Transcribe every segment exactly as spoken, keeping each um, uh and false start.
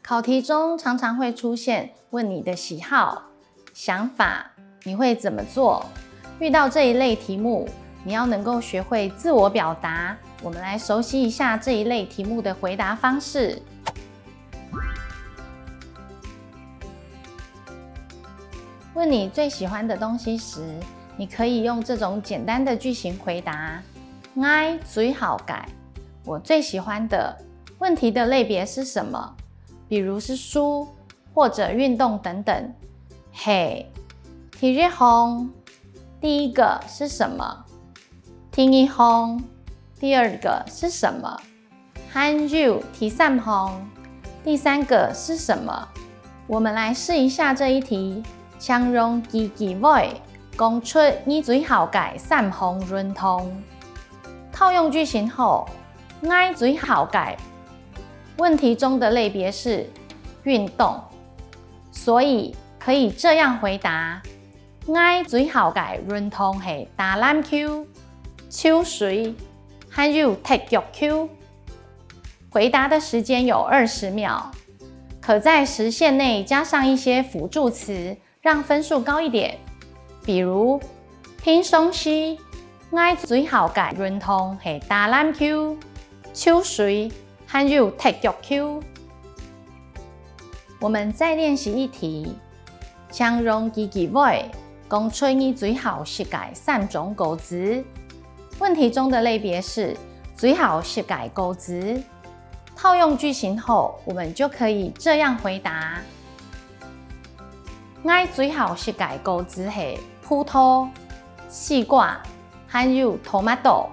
考题中常常会出现问你的喜好、想法，你会怎么做？遇到这一类题目，你要能够学会自我表达。我们来熟悉一下这一类题目的回答方式。问你最喜欢的东西时，你可以用这种简单的句型回答：我最好个，我最喜欢的。问题的类别是什么？比如是书或者运动等等。嘿，第一行，第一个是什么？第二行，第二个是什么？还有第三行，第三个是什么？我们来试一下这一题。请用句句尾讲出你最好个三行运动。套用句型后，我最好个问题中的类别是运动，所以可以这样回答：我最好个运动是打篮球、泅水，还有踢足球。回答的时间有二十秒，可在时限内加上一些辅助词，让分数高一点。比如，平常时，我最好个运动是打篮球、泅水，还有踢足球。我们再练习一题，请用句句尾讲出你最好食个三种果子。问题中的类别是最好食个果子。套用句型后，我们就可以这样回答：我最好食个果子是葡萄、西瓜，还有tomato。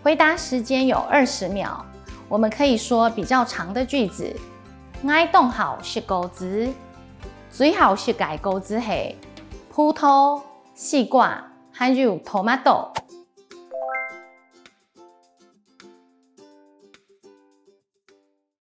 回答时间有二十秒，我们可以说比较长的句子。我当好食果子，最好食个果子是葡萄、西瓜，还有tomato。